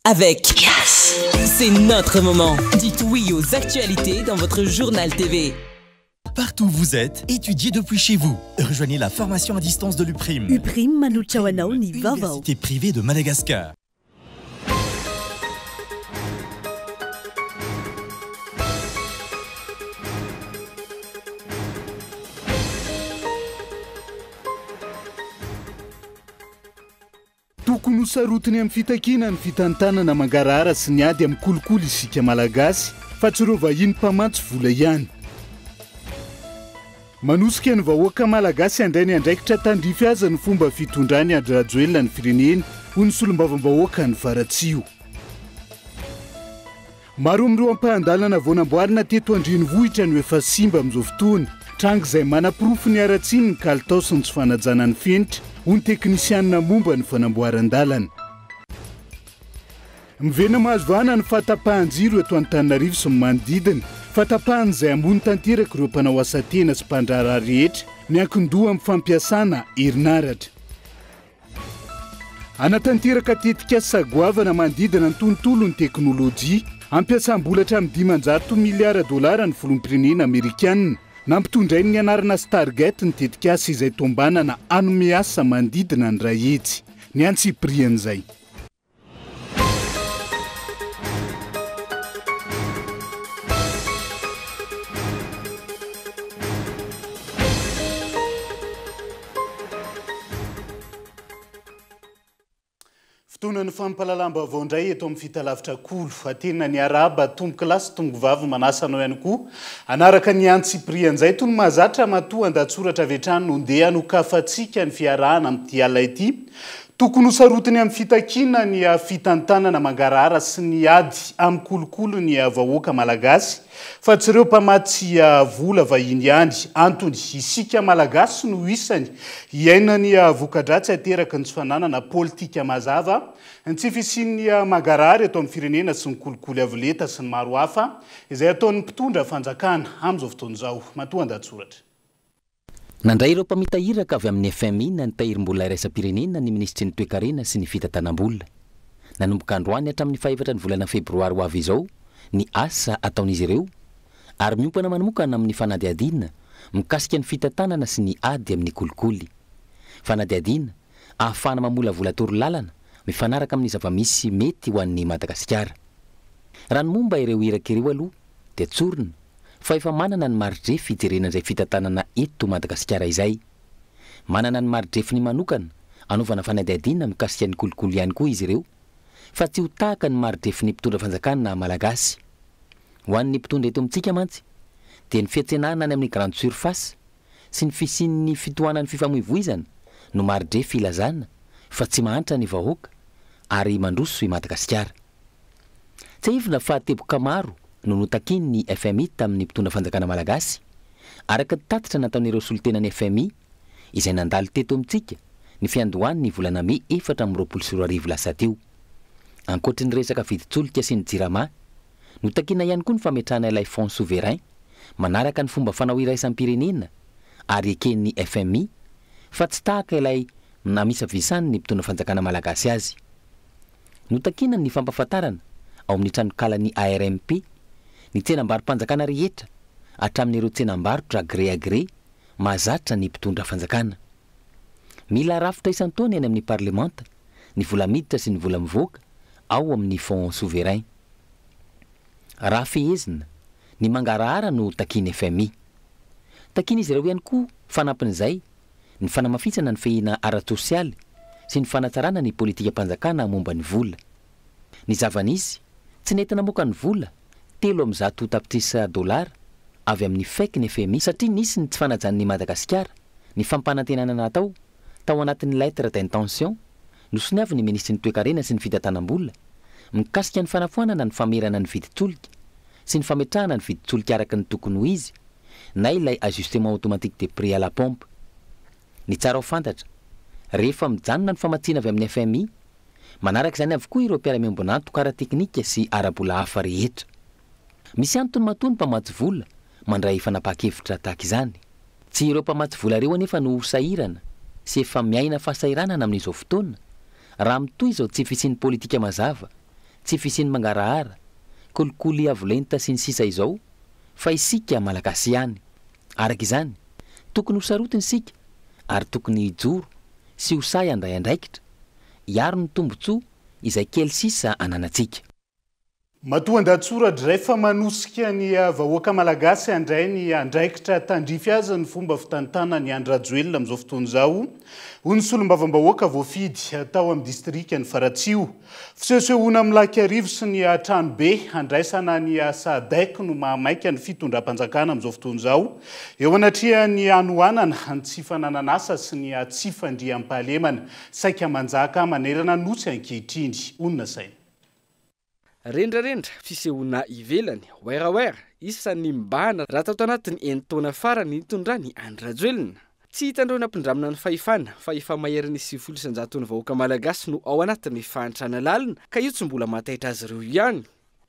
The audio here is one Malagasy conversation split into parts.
Avec Yes. C'est notre moment. Dites oui aux actualités dans votre journal TV. Partout où vous êtes, étudiez depuis chez vous. Rejoignez la formation à distance de l'UPRIM. UPRIM manolotra ho anao ny vaovao. Université privée de Madagascar. Tokony ho sarotiny amin'ny fitakiana ny fitantanana mangarahara sy ny ady amin'ny kolikoly isika Malagasy fa tsy ireo vahiny mpamantsy vola ihany. Manosika ny vahoaka Malagasy handray ny andraikitra tandrify azy ny fomba fitondran'i Andry Rajoelina ny firenena, hoy ny solombavambahoaka any Faratsiho. Maro amin'ireo ampahan-dalana vao namboarina teto an-drenivohitra no efa simba amin'izao fotoana. Tranga izay manaporofo ny haratsian'ny kalitao sy ny tsy fanajana ny fenitra, hoy ny teknisianina momba ny fanamboaran-dalana. Miverina mahazo vahana ny fahatapahan-jiro eto Antananarivo sy ny manodidina. Fahatapahana izay ambony tanteraka ireo mpanao asa tena sy mpandraharaha rehetra miankin-doha amin'ny fampiasana herinaratra. Hanatanteraka tetikasa goavana manodidina ny tontolon'ny teknolojia, hampiasam-bola hatramin'ny 500 miliara dolara ny filoham-pirenena amerikana. Nampitondrainy ny anarana Stargate ny tetikasa izay tombanana hanome asa manodidina ny 100. Ny antsipirian'izay. Fotoanan'ny fampahalalam-baovao indray eto amin'ny Fitalavitra Kolo. Tena ny arahaba tompokolahy sy tompokovavy manasa anao ihany koa hanaraka ny antsipirian'izay toy ny mahazatra matoa an-dahatsoratra avy hatrany no ndeha hanokafantsika ny fiarahana amin'ity alina ity. Tokony ho sarotiny amin'ny fitakiana ny fitantanana mangarahara sy ny ady amin'ny kolikoly ny vahoaka malagasy fa tsy ireo mpamatsy vola vahiny ihany. Antony, isika Malagasy no isany hiaina ny voka-dratsy ateraky ny tsy fananana politika mazava, ny tsy fisian'ny mangarahara eto amin'ny firenena sy ny kolikoly avo lenta sy ny maro hafa izay ataon'ny mpitondra fanjakana amin'izao fotoana izao. Matoa an-dahatsoratra. Nandray ireo mpamita iraka avy amin'ny FMI na ny Tahirim-bola iraisam-pirenena ny minisitry ny Toekarena sy ny Fitantanam-bola. Nanomboka androany hatramin'ny fahefatra ny volana febroary ho avy izao ny asa ataon'izy ireo ary miompana manokana amin'ny fanadihadiana mikasika ny fitantanana sy ny ady amin'ny kolikoly. Fanadihadiana ahafahana mamolavola torolalana mifanaraka amin'ny zava-misy mety ho an'i Madagasikara. Raha ny momba ireo iraka ireo aloha dia tsorina fa efa manana ny mari-drefy hijerena izay fitantanana eto Madagasikara izay. Manana ny mari-drefiny manokana hanaovana fanadihadiana mikasika ny kolikoly ihany koa izy ireo fa tsy ho tahaka ny mari-drefin'ny mpitondra fanjakana malagasy. Ho an'ny mpitondra eto amintsika mantsy dia ny fiantsenana any amin'ny grande surface sy ny fisian'ny fitohanan'ny fifamoivoizana no mari-drefy ilazana fa tsy mahantra ny vahoaka ary mandroso i Madagasikara. Tsiahivina fa teboka maro no notakian'ny FMI tamin'ny mpitondra fanjakana malagasy, araka ny tatitra nataon'ireo solontenan'ny FMI izay nandalo teto amintsika ny fiandohan'ny volana mey 2024 lasa teo. Ankoatry ny resaka vidin-tsolika sy ny Jirama, notakiana ihany koa ny fametrahana ilay Fonds souverain manaraka ny fomba fanao iraisam-pirenena ary eken'ny FMI fa tsy tahaka ilay namisavisan'ny mpitondra fanjakana malagasy azy. Notakiana ny fampahafantarana ao amin'ny tranokalan'ny ARMP ny tsenambaro-panjakana rehetra hatramin'ireo tsenambarotra gré à gré mahazatra ny mpitondra fanjakana. Mila rafitra isan-taona eny amin'ny parlemanta ny vola miditra sy ny vola mivoaka ao amin'ny Fonds souverain. Raha fehezina, ny mangarahara no takian'ny FMI. Takian'izy ireo ihany koa fanampin'izay ny fanamafisana ny fehina ara-tsosialy sy ny fanatsarana ny politikam-panjakana momba ny vola. Ny zava-nisy, tsy nety namoaka ny vola, 103 tapitrisa dolara, avy amin'ny FEC ny fmi satria nisy ny tsy fanajan'i Madagasikara ny fampanantenana natao tao anatin'ny lettre d'intention nosoniavin'ny minisitry ny Toekarena sy ny Fitantanam-bola mikasika ny fanafoanana ny famerana ny vidin-tsolika sy ny fametrahana ny vidin-tsolika araka ny tokony ho izy na ilay ajustement automatique des prix à la pompe. Ny tsara ho fantatra, rehefa mijanona ny famatsiana avy amin'ny fmi, manaraka izany avokoa ireo mpiara-miombon'antoka ara-teknika sy ara-bola hafa rehetra. Misy antony matoa ny mpamatsy vola mandray fanapahan-kevitra tahaka izany. Tsy ireo mpamatsy vola ireo anefa no ho sahirana sy efa miaina fahasahiranana amin'izao fotoana raha mitohy izao tsy fisian'ny politika mazava. tsy fisian'ny mangarahara, kolikoly avo lenta sy ny sisa izao fa isika Malagasy ihany. Araka izany, tokony ho sarotiny isika ary tokony hijoro sy ho sahy handray andraikitra, hiaro ny tombontsoa izay kely sisa ananantsika. Matoan-dahatsoratra iray fa manosika ny vahoaka malagasy handray ny andraikitra tandrify azy ny fomba fitantanan'i Andry Rajoelina amin'izao fotoana izao, hoy ny solombavambahoaka voafidy tao amin'ny distrikan'i Faratsiho. Fisehosehoana Milakiarivo sy ny tranobe handraisana ny Sadec no mahamaika ny fitondram-panjakana amin'izao fotoana izao eo anatrehan'ny hanoanana, ny tsy fananan'asa sy ny tsy fandriampahalemana saika manjaka manerana ny Nosy ankehitriny. Honina saina. Rendrarendra, fisehoana ivelany, werawera, isan'ny mibahana raha tato anatin'ny enin-taona farany nitondran'i Andry Rajoelina. Tsy hitan'ireo nampindramina ny fahefana fa efa maherin'ny 90 isan-jaton'ny vahoaka malagasy no ao anatin'ny fahantrana lalina ka io tsy mbola mahataitra azy ireo ihany.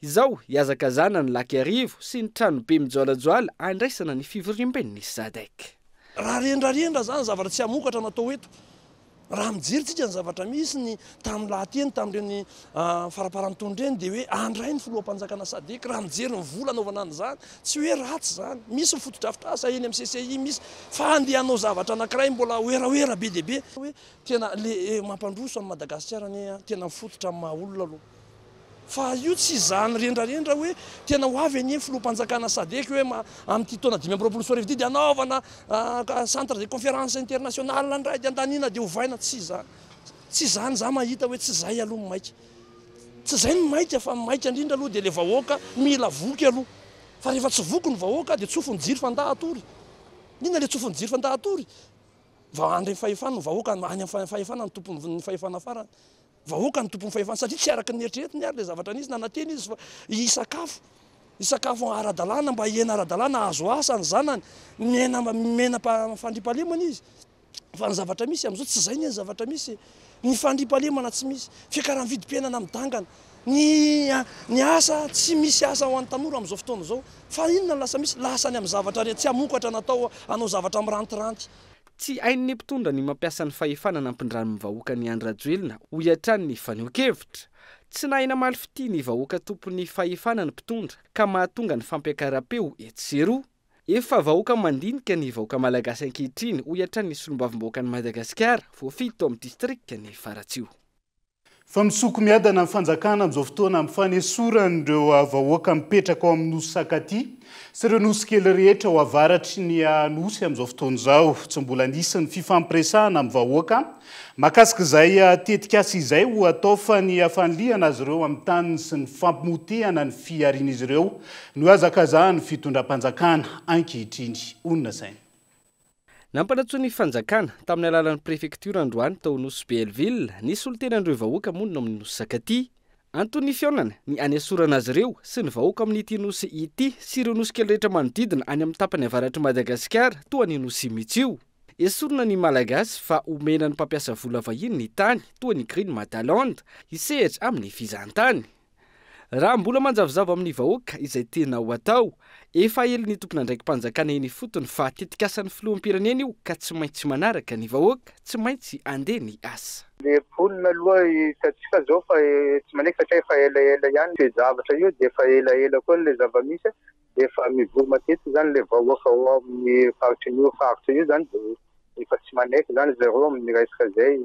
Izao hihazakazahana ny Lac Iarivo sy ny tranobe mijoalajoala handraisana ny fivoriamben'ny Sadec. Raha rendrarendra izany zavatra tsy hamokatra natao eto. Raha mijery tsika ny zavatra misy ny tamin'ny lahateny tamin'ireny faramparan'ny taona ireny dia hoe handray ny filoham-panjakana Sadec raha mijery ny vola anaovana an'izany tsy hoe ratsy izany misy ny fotodrafitrasa eny amin'ny CCI misy fa handeha hanao zavatra anankiray mbola werawera be dia be hoe tena le mampandroso an'i Madagasikara anie tena mifototra amin'ny maha olona aloha. Fa io tsy izany rendrarendra hoe tena ho avy anie ny filoham-panjakana Sadec hoe amin'ity taona 2025 ity dia hanaovana centre de conférence international indray dia andaniana dia ovaina. Tsy izany. Tsy izany za mahita hoe tsy izay aloha ny maika. Tsy izay ny maika fa ny maika indrindra aloha dia ilay vahoaka mila voky aloha. Fa rehefa tsy voky ny vahoaka dia tsofy ny jiro fa andaha hatory. Inona ilay tsofy ny jiro fa andaha hatory? Vao handray fahefana ny vahoaka, any amin'ny fahefana ny tompon'ny fahefana farany. Vahoaka no tompon'ny fahefana satria tsy araka ny eritreretiny ary ilay zavatra nisy, nanantena izy fa hisakafo, hisakafo ara-dalàna mba hiaina ara-dalàna, hahazo asa ny zanany, miaina miaina fandriampahalemana izy. Fa ny zavatra misy amin'izao tsy izay anie ny zavatra misy e. Ny fandriampahalemana tsy misy, fiakaran'ny vidim-piainana midangana, ny ny asa tsy misy asa ho an'ny tanora amin'izao fotoana izao. Fa inona no lasa misy? Lasa any amin'ny zavatra tsy hamokatra natao hanao zavatra mirantiranty. Tsy hain'ny mpitondra ny mampiasa ny fahefana nampindramin'ny vahoaka an'i Andry Rajoelina, hoy hatrany ny fanehoan-kevitra. Tsy nahay namaly fitia ny vahoaka tompon'ny fahefana ny mpitondra ka mahatonga ny fampiakaram-peo etsy sy eroa. Efa vahoaka mandinika ny vahoaka malagasy ankehitriny, hoy hatrany ny solombavambahoakan'i Madagasikara, voafidy tao amin'ny distrikan'i Faratsiho. Fa misoko miadana ny fanjakana amin'izao fotoana amin'ny fanesoran'ireo vahoaka mipetraka ao amin'ny Nosy Sakatia sy ireo nosy kely rehetra ao avaratry ny Nosy amin'izao fotoana izao. Tsy mbola nisy ny fifampiresahana amin'ny vahoaka mahakasika izay tetikasa izay ho atao fa ny fanilihana azy ireo amin'ny taniny sy ny fampimotehana ny fiharian'izy ireo no ihazakazahan'ny fitondram-panjakana ankehitriny. Honina saina. Nampanantsoa ny fanjakana, tamin'ny alalan'ny prefektiora androany tao Nosy Be Helleville, ny solontenan'ireo vahoaka monina ao amin'ny Nosy Sakatia. Anton'ny fihaonana, ny hanesorana azy ireo sy ny vahoaka amin'ity nosy ity sy ireo nosy kely rehetra manodidina any amin'ny tapany avaratr'i Madagasikara toa an'i Nosy Mitsio. Esorina ny Malagasy fa omena ny mpampiasa vola vahiny ny tany toa ny Green Madaland hisehatra amin'ny fizahantany. Raha mbola manjavozavo amin'ny vahoaka izay tiana ho atao, efa aelin'ny tompon'andraiki-panjakana eny ifotony fa tetikasan'ny filoham-pirenena io ka tsy maintsy manaraka ny vahoaka, tsy maintsy andeha ny asa. Le mponina aloha hitantsika zao fa tsy manaiky satria efa elaela ihany toe-javatra io dia efa elaela koa le zava-misy dia efa mivory matetika zany le vahoaka ao amin'ny faritrin'io faritra io zany dia efa tsy manaiky zany zareo amin'ny resaka zay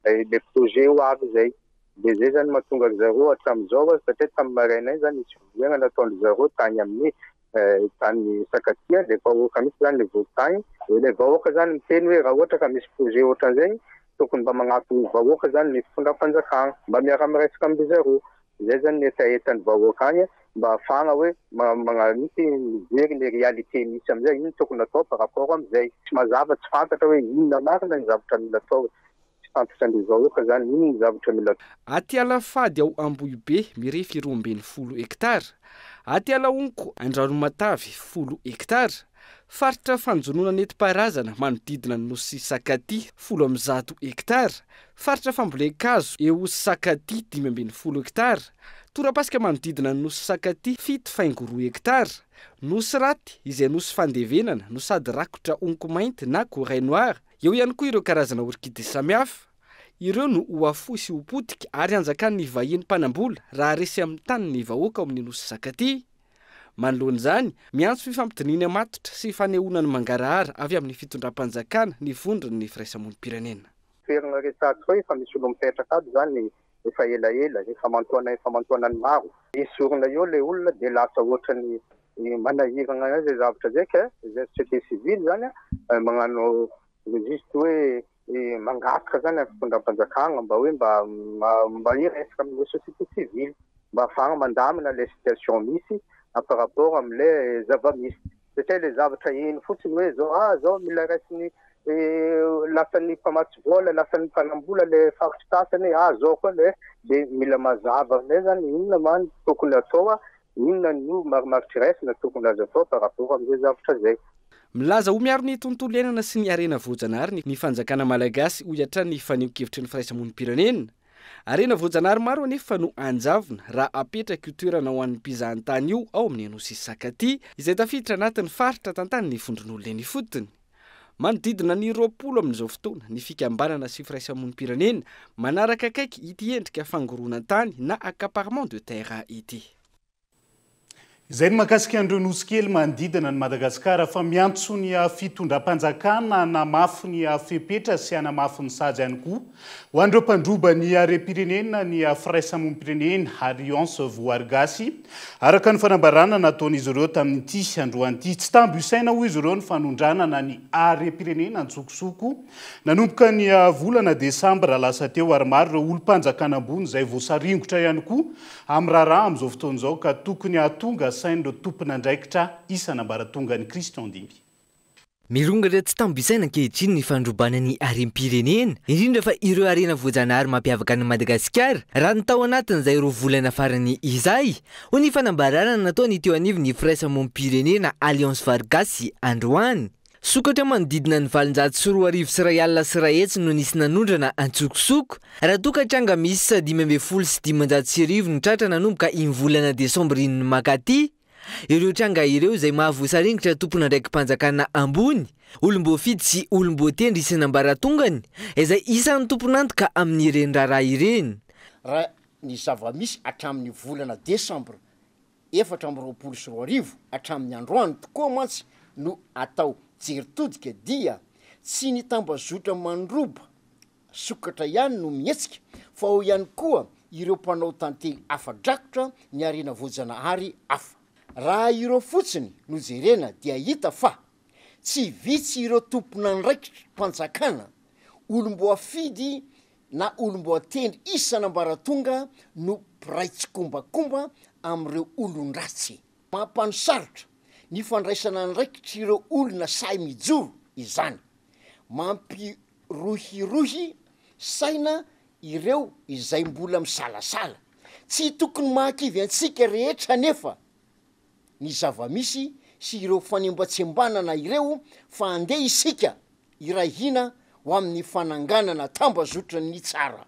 le projet ho avy zay. Dia izay izany mahatonga ry zareo hatramin'izao satria tamin'ny maraina iny izany nisy fivoriana nataon-dry zareo tany amin'ny tany Sakatia, ilay vahoaka mihitsy izany ilay vory tany. Dia ilay vahoaka izany miteny hoe raha ohatra ka misy projet ohatran'izay tokony mba magnatona ny vahoaka izany ny fitondram-panjakana, mba miara-miresaka amin-dry zareo. Izay izany ny hetahetan'ny vahoaka any mba hahafahana hoe mihitsy mijery ny réalité misy amin'izay, inona tokony atao par rapport amin'izay. Tsy mazava, tsy fantatra hoe inona marina ny zavatra mila atao. Tsy fantatra ny vahoaka zany inona ny zavatra mila atao. Aty Alafady ao Ambohibe mirefy 12 hektara, aty Alahonko Andranomatavy 10 hektara, faritra fanjonoana nentim-paharazana manodidina ny nosy Sakatia 110 hektara, faritra fambolen-kazo eo Sakatia 15 hektara, torapasika manodidina ny nosy Sakatia 7,2 hektara, Nosy Raty izay nosy fandevenana no sady rakotra honko mainty na corail noir, Eo ihany koa ireo karazana orchidées samihafa. Ireo no ho afoy sy ho potika ary hanjakan'ny vahiny mpanambola raha resy amin'ny tany ny vahoaka ao amin'ny Nosy Sakatia. Manoloana izany, miantso fifampidinihana matotra sy fanehoana ny mangarahara avy amin'ny fitondram-panjakana ny vondron'ny firaisamonim-pirenena. Toerana resahantsika hoe efa misy olona mipetraka ato izany efa elaela, efa aman-taona efa aman-taonany maro. Esorina eo ilay olona dia lasa ohatran'ny manahirana azy izay zavatra izay ka izay société civile izany magnano juste hoe mangataka izany amin'ny fitondram-panjakana mba hoe mba mba hiresaka amin'ilay société civile mba ahafahana mandamina ilay situation misy par rapport amin'ilay zava-misy. Satria ilay zavatra heno fotsiny hoe zao ah zao mila raisin'ny lasan'ny mpamatsy vola, lasan'ny mpanambola ilay faritry sasany, ah zao koa ilay dia mila mazava aminay izany inona ma no tokony atao, inona no marimaritra iraisana tokony azo atao par rapport amin'izay zavatra izay. Milaza ho miaro ny tontolo iainana sy ny harena voajanahary ny fanjakana malagasy, hoy hatrany ny fanehoan-kevitry ny firaisamonim-pirenena. Harena voajanahary maro anefa no hanjavona raha apetraka io toerana ho an'ny mpizahantany io ao amin'ny Nosy Sakatia, izay tafiditra anatin'ny faritra tantanin'ny vondron'olona eny ifotony. Manodidina ny 20 amin'izao fotoana ny fikambanana sy firaisamonim-pirenena manaraka akaiky ity endrika fangoronan-tany na accaparement de terre ity. Izay ny mahakasika an'ireo nosy kely manodidina an'i Madagasikara fa miantso ny fitondram-panjakana hanamafy ny fepetra sy hanamafy ny sazy ihany koa ho an'ireo mpandroba ny harem-pirenena ny firaisamonim-pirenena Alliance Voary Gasy araka ny fanambarana nataon'izy ireo tamin'ity androany ity. Tsy tambo isaina hoy izy ireo ny fanondranana ny harem-pirenena an-tsokosoko Nanomboka ny volana desambra lasa teo ary maro ireo olom-panjakana ambony izay voasaringotra ihany koa amin'ny raharaha amin'izao fotoana izao ka tokony hahatonga sain'ireo tompon'andraikitra isan'ambaratongany. Christian Dimby. Mirongatra tsy tambo isaina ankehitriny ny fandrobana ny harem-pirenena, indrindra fa ireo harena voajanahary mampiavaka an'i Madagasikara, raha ny tao anatin'izay roa volana farany izay, hoy ny fanambarana nataony teo anivon'ny firaisamonim-pirenena Alliance Vargasy androany. Sokatra manodidina ny 2108 no nisy nanondrana antsokosoko, raha toa ka tranga miisa 1515 no tratra nanomboka iny volana desambra iny mankaty. Ireo tranga ireo izay mahavoasaringotra tompon'andraiki-panjakana ambony, olom-boafidy sy olom-boatendry isan'ambaratongany, izay isan'ny tompon'antoka amin'ireny raharaha ireny. Raha ny zava-misy hatramin'ny volana desambra 2024 hatramin'ny androany tokoa mantsy no atao jery todika dia tsy ny tambazotra mandroba sokatra ihany no mihetsika fa ao ihany koa ireo mpanao tantely afa-drakotra ny harena voajanahary hafa. Raha ireo fotsiny no jerena dia hita fa tsy vitsy ireo tompon'andraikitrim-panjakana, olom-boafidy na olom-boatendry isan'ambaratonga no mpiray tsikombakomba amin'ireo olon-dratsy. Mampanosarotra ny fandraisana andraikitr'ireo olona sahy mijoro izany. Mampirohirohy saina ireo izay mbola misalasala. Tsy tokony mahakivy antsika rehetra anefa ny zava-misy sy ireo fanembatsembanana ireo fa andeha isika hiray hina ho amin'ny fananganana tambazotran'ny tsara.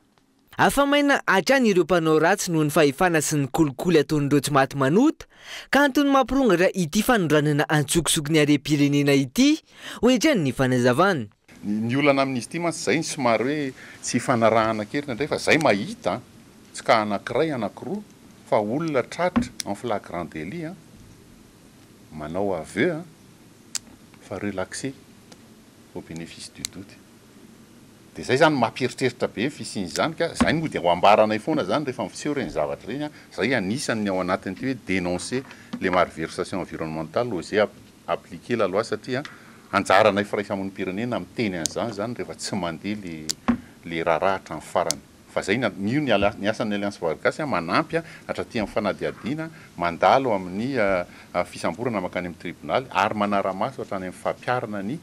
Afa-maina hatrany ireo mpanao ratsy noho ny fahefana sy ny kolikoly ataon'ireo tsy maty manota, ka antony mampirongatra ity fanondranana antsokosoko ny harem-pirenena ity, hoy hatrany ny fanazavana. Ny olana amin'izy ity mantsy izay no somary hoe tsy ifanarahana kely indraindray fa izay mahita an, tsy ka anankiray anankiroa fa olona tratra en flagrant délit an, manao aveu an, fa relaxé au bénéfice du doute. Dia izay izany mampieritreritra be ny fisian'izany ka izay moa dia ho ambaranay foana izany rehefa miseho ireny zavatra ireny an, izay anisan'ny ao anatin'ity hoe dénoncer les malversations environnementales, oser appliquer la loi satria anjaranay firaisamonim-pirenena miteny an'izany izany rehefa tsy mandeha le le raharaha hatramin'ny farany. Fa zay ny io ny ny asan'ny Alliance Voahary Gasy an, manampy hatraty amin'ny fanadihadiana, mandalo amin'ny fisamborana mankany amin'ny tribonaly ary manara-maso hatrany amin'ny fampiharana ny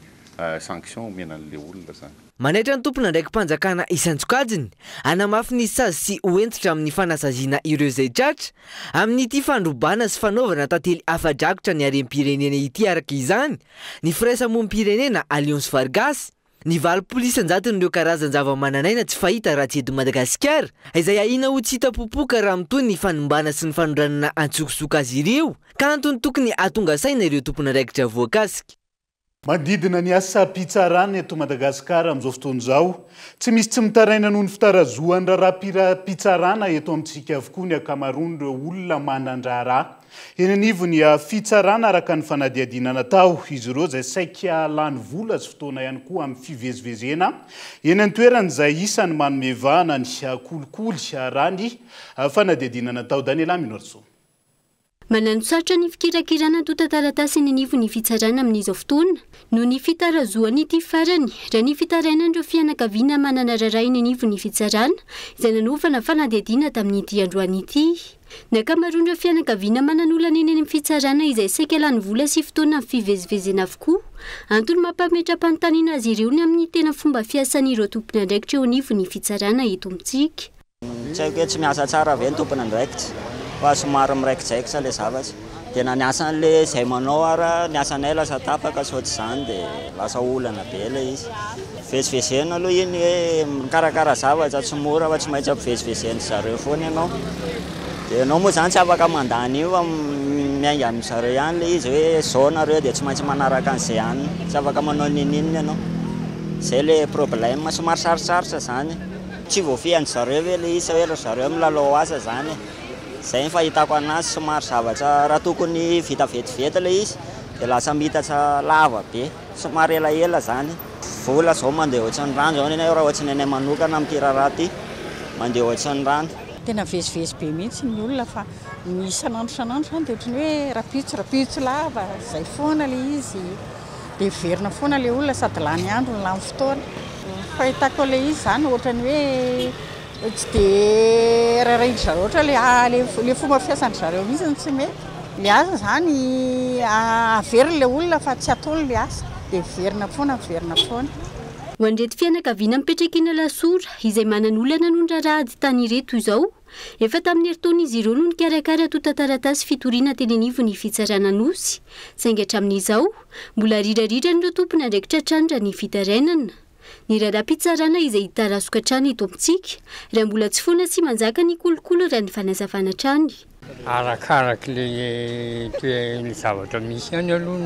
sanction omena an'ilay olona izany. Manaitra ny tompon'andraiki-panjakana isan-tsokajiny hanamafy ny sazy sy ho hentitra amin'ny fanasaziana ireo izay tratra amin'ity fandrobana sy fanaovana tantely afa-drakotra ny harem-pirenena ity araka izany ny firaisamonim-pirenena Alliance Voahary Gasy. Ny 80 isan-jaton'ireo karazan-javamananaina tsy fahita raha tsy eto Madagasikara, izay ahiana ho tsy hita popoka raha mitohy ny fanimbana sy ny fanondranana antsokosoko azy ireo, ka antony tokony hahatonga saina ireo tompon'andraikitra voakasika. Manodidina ny asam-pitsarana eto Madagasikara amin'izao fotoana izao. Tsy misy tsy mitaraina noho ny fitarazohan'ny raharaham-pitsarana eto amintsika avokoa ny ankamaroan'ireo olona manan-draharaha eny anivon'ny fitsarana araka ny fanadihadiana natao. Izy ireo izay saika lany vola sy fotoana ihany koa amin'ny fivezivezena eny an-toerana izay isan'ny manome vahana ny kolikoly raha ny fanadihadiana natao. Daniela Minoarisoa. Mananosarotra ny fikirakirana antontan-taratasy eny anivon'ny fitsarana amin'izao fotoana noho ny fitarazohan'ity farany, raha ny fitarainan'ireo fianakaviana manana raharaha eny anivon'ny fitsarana izay nanaovana fanadihadiana tamin'ity androany ity. Ny ankamaroan'ireo fianakaviana manan'olana eny amin'ny fitsarana izay saika lany vola sy fotoana amin'ny fivezivezena avokoa. Antony mampametra-panontaniana azy ireo ny amin'ny tena fomba fiasan'ireo tompon'andraikitra eo anivon'ny fitsarana eto amintsika. Tsy haiko hoe tsy miasa tsara ve ny tompon'andraikitra fa somary miraikidraikitra ilay zavatra. Dia na ny asan'ilay izay manao ara ny asanay lasa tapaka sao tsy izany dia lasa olana be ilay izy. Fivezivezena aloha iny hoe mikarakara zavatra tsy mora fa tsy maintsy ampivezivezen-dry zareo foana ianao. Dia ianao moa izany tsy afaka mandà an'io fa miainga amin-dry zareo ihany ilay izy hoe izao nareo dia tsy maintsy manaraka an'izay any. Tsy afaka manao n'inon'inona ianao. Izay ilay problème. Somary sarotsarotra izany. Tsy voafehin-dry zareo ve ilay izy sa hoe ry zareo milalao asa izany e? Izay ny fahitako anazy, somary zavatra raha tokony vita vetivety ilay izy dia lasa miitatra lava be, somary elaela izany. Vola izao mandeha ohatran'ny rano izao ny anay raha ohatran'ny anay manokana amin'ity raharaha ity, mandeha ohatran'ny rano. Tena mivezivezy be mihitsy ny olona fa ny isan'andro isan'andro izany dia ohatran'ny hoe rahampitso rahampitso lava, izay foana ilay izy. Dia miverina foana ilay olona sady lany andro no lany fotoana. Ny fahitako an'ilay izy izany ohatran'ny hoe tsy dia rarahin-dry zareo loatra ilay ilay fomba fiasan-dry zareo mihitsy no tsy mety. Ilay asa izany averiny ilay olona fa tsy ataony ilay asa. Dia miverina foana miverina foana. Ho an'ireto fianakaviana mipetraka eny Alasora izay manan'olana noho ny raharaha ady tany ireto izao, Efa tamin'ny herintaona izy ireo no nikarakara antontan-taratasy fitoriana teny anivon'ny fitsarana Anosy, saingy hatramin'izao, mbola rirariran'ireo tompon'andraikitra hatrany raha ny fitarainana. Ny raharaham-pitsarana izay hitarazoka hatrany eto amintsika, raha mbola tsy foana sy manjaka ny kolikoly raha ny fanazavana hatrany. Arakaraka ilay toe ny zavatra misy ihany aloha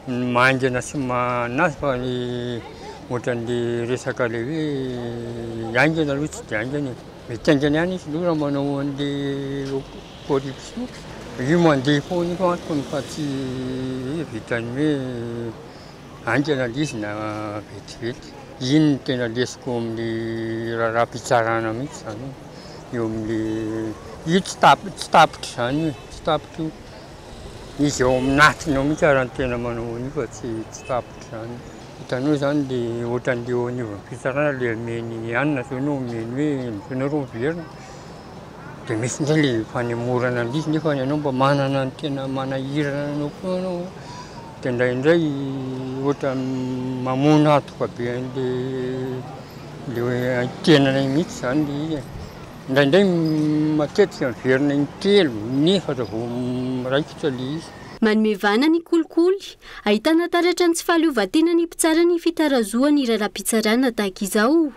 ny maingana sy manazy fa ny ohatran'le resaka le hoe haingana aloha tsy dia haingana e. Mety haingana ihany izy aloha raha manao an'le corruption. Io mandeha foana io fantany fa tsy hoe vitan'ny hoe haingana ilay izy na vetivety. Iny no tena lesoko eo amin'ny raharaham-pitsarana mihitsy izany hoe eo amin'le io tsy tap- tsy tapitra izany io e, tsy tapitra io. Izy ao amin'atiny ao mihitsy ary no tena manao an'io fa tsy tsy tapitra izany. Hitanao izany le ohatran'le eo anivon'ny fitsarana le omeny hanina zao ianao omeny hoe zao nareo miverina dia misy indray le fanemorana an'izy nefa ianao mba manana ny tena manahirana anao koa ianao dia indraindray ohatran'ny mamono antoka be an'le le tenanay mihitsy izany le izy e. Indraindray matetika miverina intelo, inefatra vao miraikitra le izy. Manome vahana ny kolikoly, ahitana taratra ny tsy fahaleovantenan'ny mpitsara ny fitarazohan'ny raharaham-pitsarana tahaka izao.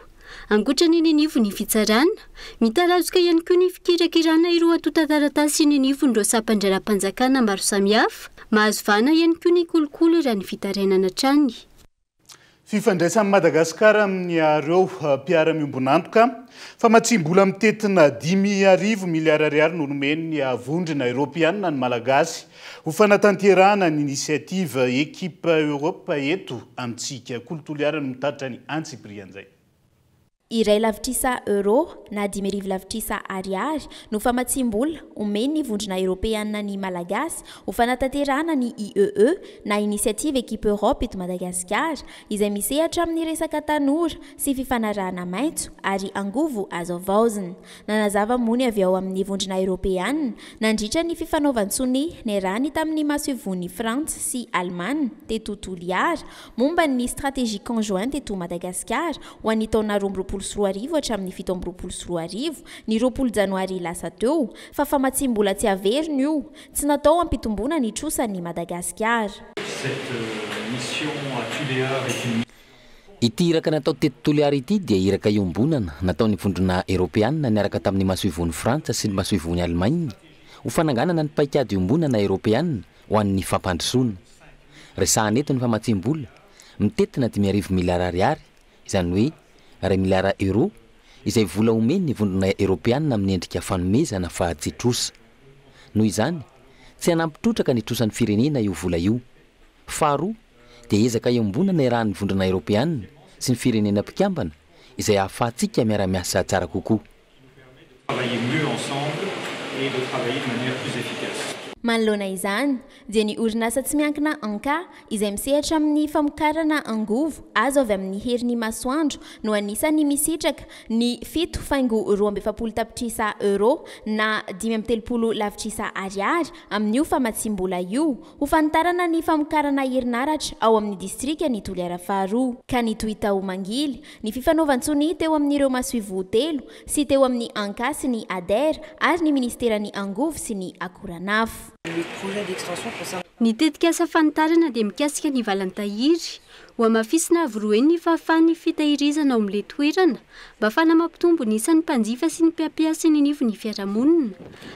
Ankoatra ny eny anivon'ny fitsarana, mitarazoka ihany koa ny fikirakirana ireo antontan-taratasy eny anivon'ireo sampan-draharaham-panjakana maro samihafa. Mahazo vahana ihany koa ny kolikoly raha ny fitarainana hatrany. Fifandraisan'i Madagasikara amin'ireo mpiara-miombon'antoka. Famatsiam-bola mitentina 5000 miliara ariary no nomen'ny Vondrona Eoropeanina ny Malagasy ho fanatanterahana ny Initiative Equipe Europe eto amintsika. Kolo Toliara no mitatitra ny antsipirian'izay. Iray lavitrisa Euros na 5000 lavitrisa Ariary no famatsiam-bola omen'ny Vondrona Eoropeanina ny Malagasy ho fanatanterahana ny IEE na Initiative Equipe Europe eto Madagasikara izay misehatra amin'ny resaka tanora sy fifanarahana maitso ary angovo azo havaozina. Nanazava moa ny avy ao amin'ny Vondrona Eoropeanina nandritra ny fifanaovan-tsonia niarahany tamin'ny masoivohon'i Frantsa sy Alemana teto Toliara momba ny Stratégie conjointe eto Madagasikara ho an'ny taona 2022 hatramin'ny 2027, ny 20 janoary lasa teo, fa famatsiam-bola tsy averina io, tsy natao hampitomboana ny trosan'i Madagasikara. Cette mission à Tuléar est une. Ity iraka natao teto Toliara ity dia iraka iombonana nataon'ny Vondrona Eoropeanina niaraka tamin'ny masoivohon'i Frantsa sy ny masoivohon'i Allemagne ho fananganana ny paikady iombonana Eoropeanina ho an'ny fampandrosoana. Resahana eto ny famatsiam-bola mitentina 5000 miliara ariary, izany hoe iray miliara euro, izay vola omen'ny Vondrona Eoropeanina amin'ny endrika fanomezana fa tsy trosa. Noho izany, tsy hanampy trotraka ny trosan'ny firenena io vola io. Faharoa, dia ezaka iombonana iarahan'ny Vondrona Eoropeanina sy ny firenena mpikambana izay ahafahantsika miara-miasa tsara kokoa. Travailler mieux ensemble et de travailler de manière plus efficace. Manoloana izany, dia ny orinasa tsy miankina Anka, izay misehatra amin'ny famokarana angovo azo avy amin'ny herin'ny masoandro no anisan'ny misitraka ny fito faingo 42 tapitrisa euros na 35 lavitrisa ariary amin'io famatsiam-bola io ho fanitarana ny famokarana herinaratra ao amin'ny distrikan'i Toliara faharoa. Ka nitohy tao Mangily ny fifanaovan-tsonia teo amin'ireo masoivoho telo sy teo amin'ny Anka sy ny Ader ary ny minisiteran'ny Angovo sy ny Akoranafo. Ny tetikasa fanitarana dia mikasika ny valan-tahiry. Hohamafisina avo roa heny ny fahafahan'ny fitahirizana ao amin'ilay toerana mba hahafahana mampitombo ny isan'ny mpanjifa sy ny mpiampiasa eny anivon'ny fiarahamonina.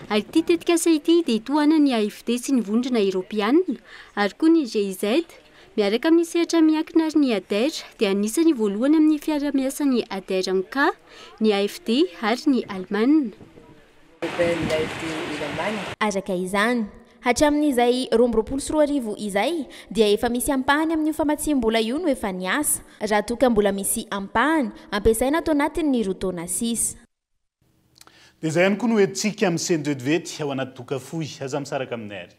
Ary ity tetikasa ity dia tohanan'ny AFD sy ny Vondrona Eoropeana ary koa ny GIZ miaraka amin'ny sehatra miankina ary ny ADER dia anisan'ny voalohany amin'ny fiarahamiasan'ny ADER Anka, ny AFD ary ny Alemana. Araka izany, hatramin'izay 2022 izay dia efa misy ampahany amin'io famatsiam-bola io no efa niasa, raha toa ka mbola misy ampahany ampiasaina ato anatin'ny roa taona sisa. Dia izay ihany koa no entintsika amin'ny Sendo Vetivety ao anaty doka fohy. Aza misaraka aminay ary.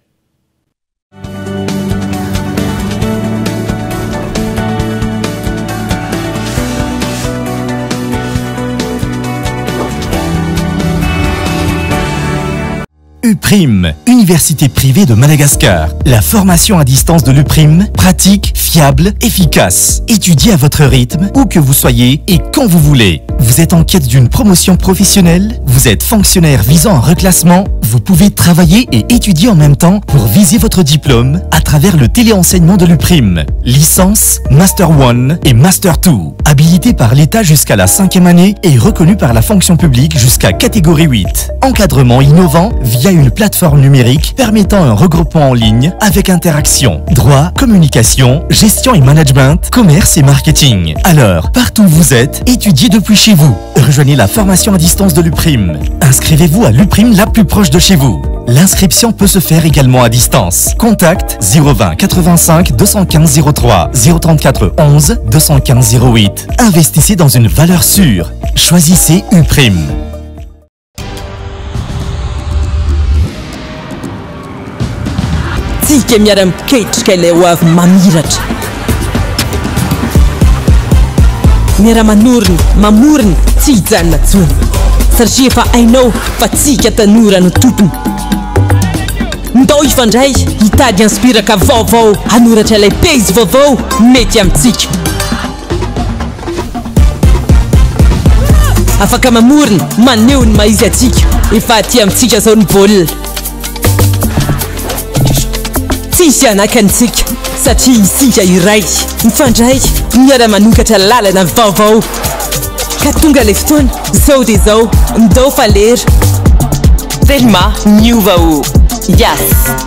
UPRIM, Université privée de Madagascar. La formation à distance de l'UPRIM, pratique, fiable, efficace. Étudiez à votre rythme, où que vous soyez et quand vous voulez. Vous êtes en quête d'une promotion professionnelle Vous êtes fonctionnaire visant un reclassement Vous pouvez travailler et étudier en même temps pour viser votre diplôme à travers le téléenseignement de l'UPRIM. Licence, Master 1 et Master 2. Habilité par l'État jusqu'à la cinquième année et reconnu par la fonction publique jusqu'à catégorie 8. Encadrement innovant via une plateforme numérique permettant un regroupement en ligne avec interaction, droit, communication, gestion et management, commerce et marketing. Alors, partout où vous êtes, étudiez depuis chez vous. Rejoignez la formation à distance de l'UPRIM. Inscrivez-vous à l'UPRIM la plus proche de chez vous. L'inscription peut se faire également à distance. Contact 020 85 215 03 034 11 215 08. Investissez dans une valeur sûre. Choisissez UPRIM. Tsika miara-miketrika ilay ho avy mamiratra. Miara-manorina, mamorona, tsy hijanona intsony. Satria efa hainao fa tsika tanora no tompony. Ndao hifandray, hitady inspiraka vaovao, hanoratra ilay pejy vaovao mety amintsika. Afaka mamorona, maneho ny maha izy antsika. Efa aty amintsika izao ny baolina. Tsy hisy hanakana antsika satria isika iray, mifandray, miara-manokatra lalana vaovao. Ka tonga ilay fotoana, izao dia izao, ndao fa lera. Telma niova o! Yas!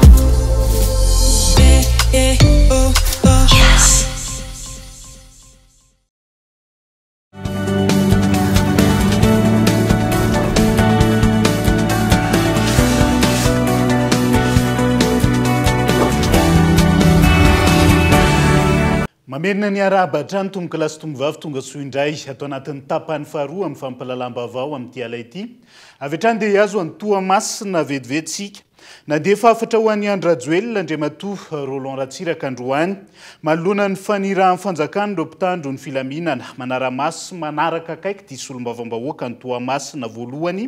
Mamerina ny arahaba hatrany tompokolahy sy tompovavy tonga soa indray ato anatin'ny tapany faharoa amin'ny fampahalalam-baovao amin'ity ala ity. Avy hatrany dia hihazo an'i Toamasina vetivety isika. Nandefa hafatra ho an'i Andry Rajoelina Andriamatoa Roland Ratsiraka androany, manoloana ny fanirahan'ny fanjakana ireo mpitandro ny filaminana manara-maso sy manaraka akaiky ity solombavambahoaka an'i Toamasina voalohany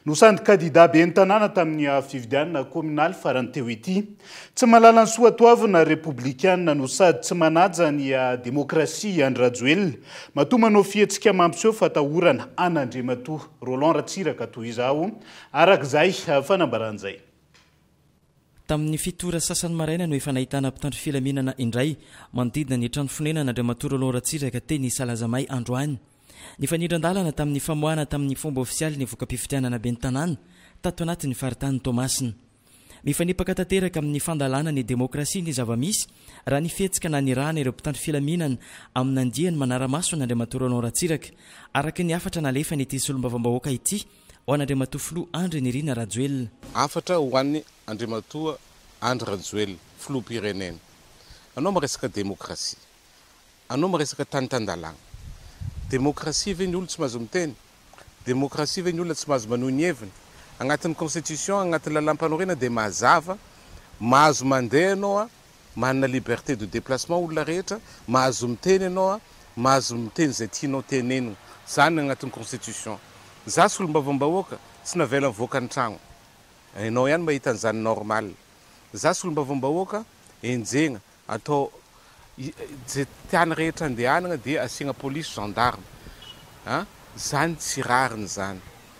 no sady kandida ben'ny tanàna tamin'ny fifidianana kaominaly farany teo ity. Tsy mahalala ny soatoavina repoblikana no sady tsy manaja ny demokrasia i Andry Rajoelina matoa manao fihetsika mampiseho fatahorana an'Andriamatoa Roland Ratsiraka toy izao Araka izay fanambarana izay. Tamin'ny fito ora sasany maraina no efa nahitana mpitandro filaminana indray manodidina ny trano fonenan'Andriamatoa Roland Ratsiraka teny Salazamay androany. Nifanindran-dalana tamin'ny famoahana tamin'ny fomba ofisialy ny voka-pifidianana ben'ny tanàna tato anatin'ny faritanin'i Toamasina. Mifanipaka tanteraka amin'ny fandalana ny demokrasia ny zava-misy raha ny fihetsika nanirahana ireo mpitandro filaminana amin'ny andiany manara-maso an'Andriamatoa Roland Ratsiraka, araka ny hafatra nalefan'ity solombavambahoaka ity ho an'Andriamatoa Filoha Andry Nirina Rajoelina. Hafatra ho an'i Andriamatoa Andry Rajoelina, Filoham-pirenena. Anao miresaka demokrasia. Anao miresaka tany tan-dalàna. Demokrasia ve ny olona tsy mahazo miteny? Demokrasia ve ny olona tsy mahazo manohy ny heviny? Agnatin'ny constitution, agnatin'ny lalàm-panorenana dia mazava, mahazo mandeha ianao a, manana liberté de déplacement olona rehetra, mahazo miteny ianao a, mahazo miteny izay tianao tenenina. Zany agnatin'ny constitution. Za solombavambahoaka tsy navela nivoaka ny tragno. Ianao ihany mahita an'izany normal. Za solombavambahoaka enjehina, Atao ze tiany rehetra andehanana dia asiagna police gendarme a! Zany tsy rariny zany.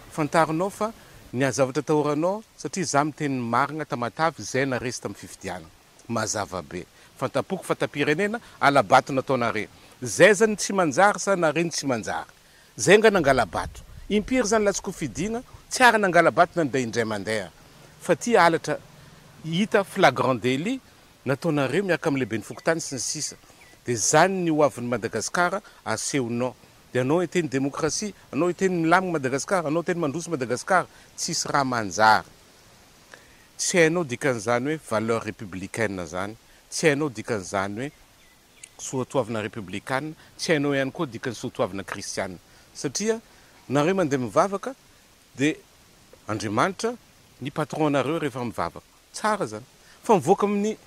Fantarinao fa ny zavatra atahoranao satria za miteny ny marigna Tamatave zay naresy tam fifidianana. Mazava be. Fantapoko fantapirenena alabato nataonare. Zay zany tsy manjary sa nare no tsy manjary. Zay nga nangalabato. Impiry zany latsiko fidigna tsy ary nangalabato na de indray mandeha. Fa ty halatra hita flagrant délit nataonareo miaraka amin'ny lehiben'ny fokontany sy ny sisa dia zany ny ho avin'i Madagascar asehonao dia anao hiteny demokrasia anao hiteny milamigny Madagascar anao hiteny mandroso Madagascar tsisy raha manjary tsy hainao dikan'izany hoe valeur républicaine zany tsy hainao dikan'izany hoe soatoavina républicaine tsy hainao ihany koa dikan'ny soatoavina kristiana satria nareo mandeha mivavaka dia Andriamanitra ny patron nareo rehefa mivavaka Tsara zany. Fa mivoaka amin'ny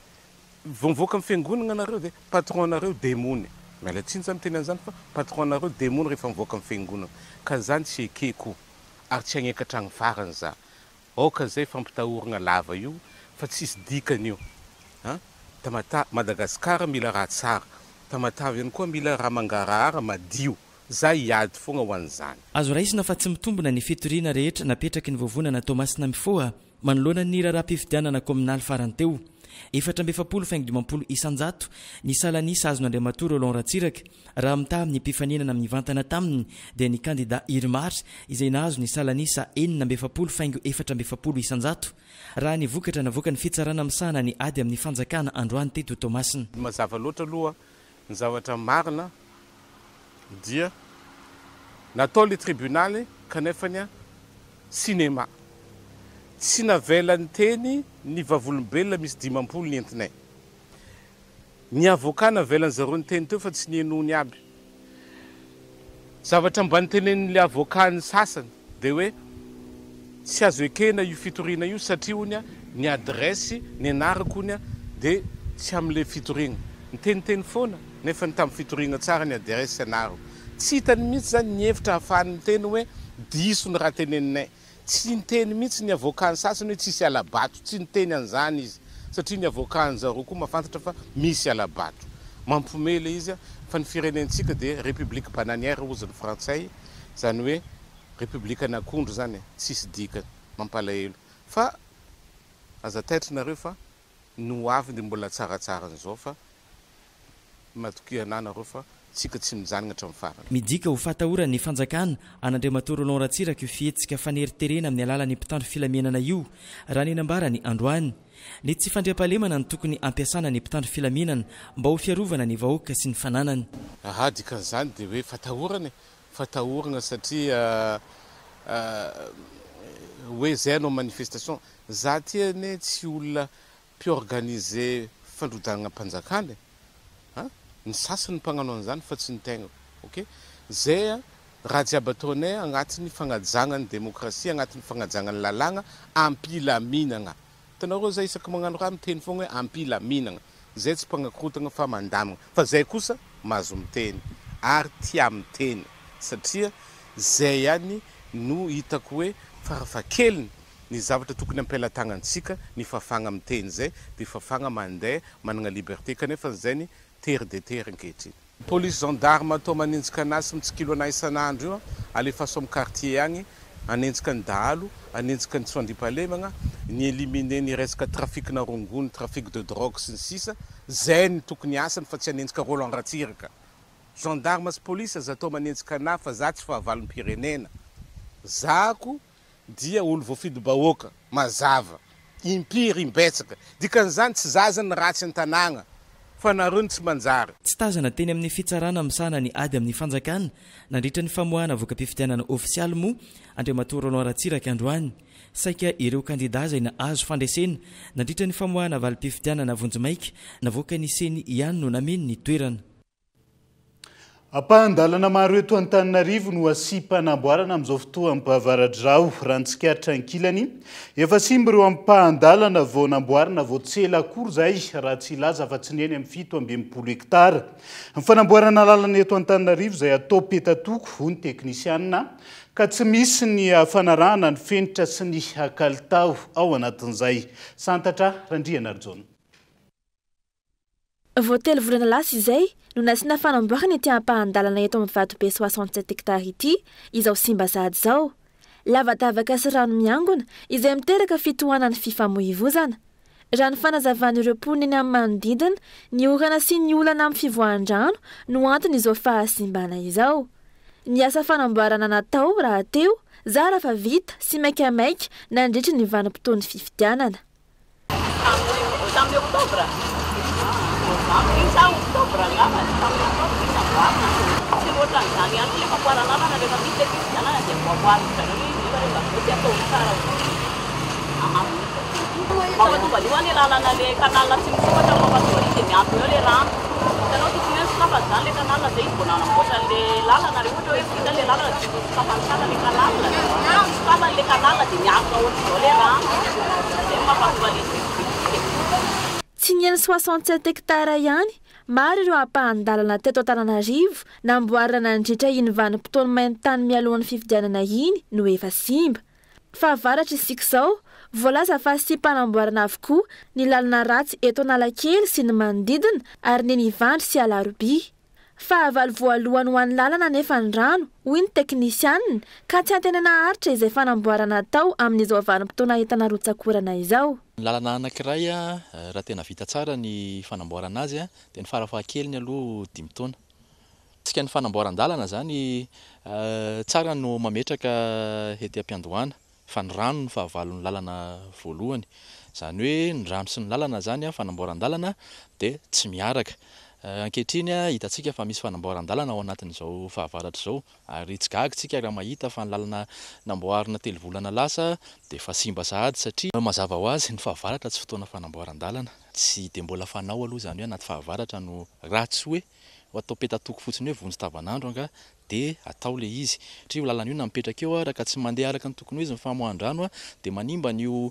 vao mivoaka amin'ny fiangonana nareo dia patron nareo demony. Miala tsiny za miteny an'izany fa patron nareo demony rehefa mivoaka amin'ny fiangonana. Ka zany tsy ekeko ary tsy hagneka hatrany farany za. Aoka zay fampitahoragna lava io fa tsisy dikany io. A! Tamatave, Madagascar mila raha tsara. Tamatave ihany koa mila raha mangarahara madio. Za hiady fogna ho an'izany. Azo raisina fa tsy mitombina ny fitoriana rehetra napetraky ny vovonana Toamasina Mifoha manoloana ny raharaham-pifidianana kaominaly farany teo. 44 faingo 50% ny salan'isa azon'Andriamatoa Roland Ratsiraka raha mitaha amin'ny mpifaninana mivantana taminy dia ny kandida Irmar izay nahazo ny salan'isa 46 faingo 44% raha ny vokatra navoakan'ny fitsarana misahana ny ady amin'ny fanjakana androany teto Toamasina. Mazava loatra aloha Ny zavatra marina dia natao le tribunaly kanefany cinéma. Tsy navela niteny ny vavolombelona misy 50 ny entinay. Ny avocat navelan'ny zareo niteny teo fa tsy nihenoany aby. Zavatra mba nitenenin'le avocat ny sasany dia hoe tsy azo ekena io fitoriana io satria hono ny adresse ny anarako hono dia tsy amin'le fitoriana. Niteniteny foana nefa ny tamin'ny fitoriana tsara ny adresse sy anarako. Tsy hitany mihitsy zany ny hevitra ahafahany miteny hoe diso ny raha teneninay. Tsy niteny mihitsy ny avocat ny sasany hoe tsisy hala-bato, tsy niteny an'izany izy satria ny avocat an'zareo koa mahafantatra fa misy hala-bato. Mampiomehy ilay izy fa ny firenentsika dia république bananière hozy ny frantsay, izany hoe république-n'akondro izany e, tsisy dikany, mampalahelo. Fa aza taitra nareo fa ny ho avy dia mbola tsaratsara an'izao fa matokia anah nareo fa tsika tsy mijanona hatramin'ny farany. Midika ho fahatahoran'ny fanjakana an'Andriamatoa Roland Ratsiraka io fihetsika faneriterena amin'ny alalan'ny mpitandro filaminana io, raha ny nambarany androany. Ny tsy fandriampahalemana no tokony hampiasana ny mpitandro filaminana mba ho fiarovana ny vahoaka sy ny fananany. Aha, dikan'izany dia hoe fatahorana e! Fatahorana satria hoe zay hanao manifestation. Za ty anie tsy olona mpi-organiser fandrodanam-panjakana e! A! Ny sasany mpagnano an'izany fa tsy ny tegnako. Ok? Zay a, raha jiaby ataonay agnatin'ny fagnajagna ny demokrasia, agnatin'ny fagnajagna ny lalàgna, am-pilaminagna. Hitanareo zay isaky magnano raha miteny fogna hoe am-pilaminagna. Zay tsy mpagnakorontagna fa mandamigna. Fa zay kosa mahazo miteny ary tia miteny satria zay ihany no hitako hoe farafahakeliny ny zavatra tokony ampialatagnantsika ny fafagna miteny zay de fafagna mandeha managna liberté kanefa zay ny tery de tery ankehitriny. Police gendarme atao manenjika anah sy mitsikilo anah isan'andro io alefaso am quartier agny hanenjika ny dahalo hanenjika ny tsy fandriampahalemagna ny eliminer ny resaka trafic na rongony trafic de drogue sy ny sisa zay ny tokony asany fa tsy hanenjika Roland Ratsiraka gendarme sy police aza atao manenjika anah fa za tsy fahavalom-pirenena zako dia olo voafidim-bahoaka mazava. Impiry, imbetsaka. Dikan'izany tsy zaza ny ratsy an-tanàgna fa nareo no tsy manjary. Tsy tazana teny amin'ny fitsarana misahana ny ady amin'ny fanjakana nandritra ny famoahana voka-pifidianana ofisialy moa Andriamatoa Roland Ratsiraka androany. Saika ireo kandida izay nahazo fandresena nandritra ny famoahana valim-pifidianana vonjimaika navoakan'ny Ceni ihany no nameno ny toerana. Ampahan-dalana maro eto Antananarivo no asiam-panamboarana amin'izao fotoam-pahavaradrao. Raha ny tsikaritra ankilany, efa simba ireo ampahan-dalana vao namboarina vao tsy ela akory izay, raha tsy hilaza afa-tsy ny eny amin'ny 67 hektara. Ny fanamboarana lalana eto Antananarivo izay atao petatoko, hoy ny teknisianina, ka tsy misy ny fanarahana ny fenitra sy ny kalitao ao anatin'izay. Santatra Randrianarijaona. Vao telo volana lasa izay no nasiana fanamboarana ity ampahan-dalana eto amin'ny Vatobe 67 hectares ity izao simba sahady izao. Lavadavaka sy rano miangona izay miteraka fitohanan'ny fifamoivozana. Raha ny fanazavan'ireo mponina eny amin'ny manodidina, ny orana sy ny olana amin'ny fivoahan-drano no anton'izao fahasimbana izao. Ny asa fanamboarana natao rahateo zara fa vita sy maikamaika nandritry ny vanim-potoan'ny fifidianana. Tamin'ny oktobra, novambra iny sa oktobra angamba, tamin'ny oktobra izy namboarina. Tsy ohatran'izany ihany koa ilay famboaran-dalana rehefa misy ilay fifidianana dia amboamboarin-dry zareo ilay izy nefa rehefa avy eo tsy ataony tsara intsony. Mampatonga an'io anie lalana ilay canal tsy misokatra no mampatonga an'io dia miantona eo ilay rano. Hitanao tokony hoe sokafana izany ilay canal izay izy vao nanamboatra an'ilay lalana, raha ohatra hoe vita ilay lalana dia tokony sokafany tsara ilay canal. Raha tsy sokafany ilay canal dia miantona ohatr'izao ilay rano. Izay no mampatonga an'ilay izy vetivety. Tsy ny eny 67 hectares ihany, maro ireo ampahan-dalana teto Antananarivo namboarina nandritra iny vanim-potoan'ny main-tany mialohan'ny fifidianana iny no efa simba. Fahavaratra isika izao, voalaza fa asiam-panamboarana avokoa ny lalana ratsy eto Analakely sy ny manodidina ary ny eny Ivandry sy Alarobia. Fahavalo voalohany ho an'ny lalana anefa ny rano, hoy ny teknisianina, ka tsy antenaina haharitra izay fanamboarana atao amin'izao vanim-potoana ahitana rotsak'orana izao. Ny lalana anankiray raha tena vita tsara ny fanamboarana azy dia ny farafahakeliny aloha dimy taona. Mikasika ny fanamboaran-dalana izany, tsara no mametraka ety am-piandohana fa ny rano no fahavalon'ny lalana voalohany. Izany hoe ny rano sy ny lalana izany, fanamboaran-dalana dia tsy miaraka. Ankehitriny hitantsika fa misy fanamboaran-dalana ao anatin'izao fahavaratra izao ary tsy gaga isika raha mahita fa ny lalana namboarina telo volana lasa dia efa simba sahady satria mazava ho azy ny fahavaratra tsy fotoana fanamboaran-dalana. Tsy dia mbola fanao aloha izany hoe anaty fahavaratra no raha tsy hoe Ho atao petatoko fotsiny hoe vonjy tavanandro angaha dia atao ilay izy. Satria io lalana io na mipetraka eo ara ka tsy mandeha araka ny tokony ho izy ny famoahan-drano dia manimba an'io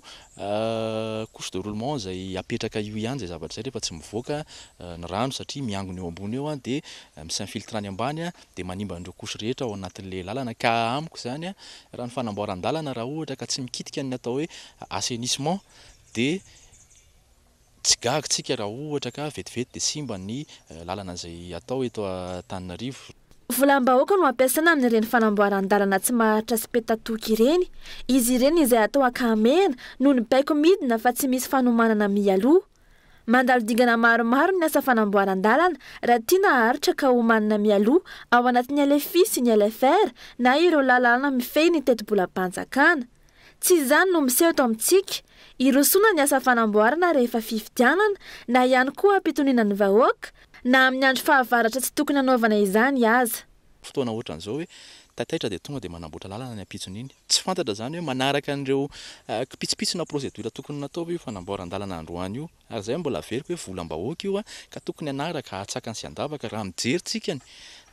couche de roulement izay apetraka io ihany izay zavatra izay rehefa tsy mivoaka ny rano satria miangona eo ambony eo dia mi-s'infiltre any ambany dia manimba an'ireo couche rehetra ao anatin'ilay lalana. Ka amiko izany raha ny fanamboaran-dalana raha ohatra ka tsy mikitika ny atao hoe assainissement dia Tsy gaga tsika raha ohatra ka vetivety dia simba ny lalana izay atao eto Antananarivo. Volam-bahoaka no ampiasaina amin'ireny fanamboaran-dalana tsy maharitra sy petatoky ireny. Izy ireny izay atao ankahamehana noho ny baiko midina fa tsy misy fanomanana mialoha. Mandalo dingana maromaro ny asa fanamboaran-dalana raha tiana haharitra ka homanina mialoha ao anatin'ny LFI sy ny LFR na ireo lalàna mifehy ny tetibolam-panjakana. Tsy izany no miseho eto amintsika. Hirosoana ny asa fanamboarana rehefa fifidianana, na ihany koa hampitoniana ny vahoaka, na amin'ny andro fahavaratra tsy tokony hanaovana izany aza. Fotoana ohatran'izao hoe taitaitra dia tonga dia manamboatra lalana ny ampitson'iny. Tsy fantatra izany hoe manaraka an'ireo kipitsopitso na procédure tokony natao ve io fanamboaran-dalana androany io. Ary izay mbola averiko hoe volam-bahoaka io ka tokony hanaraka hatsakany sy handavaka. Raha mijery tsika ny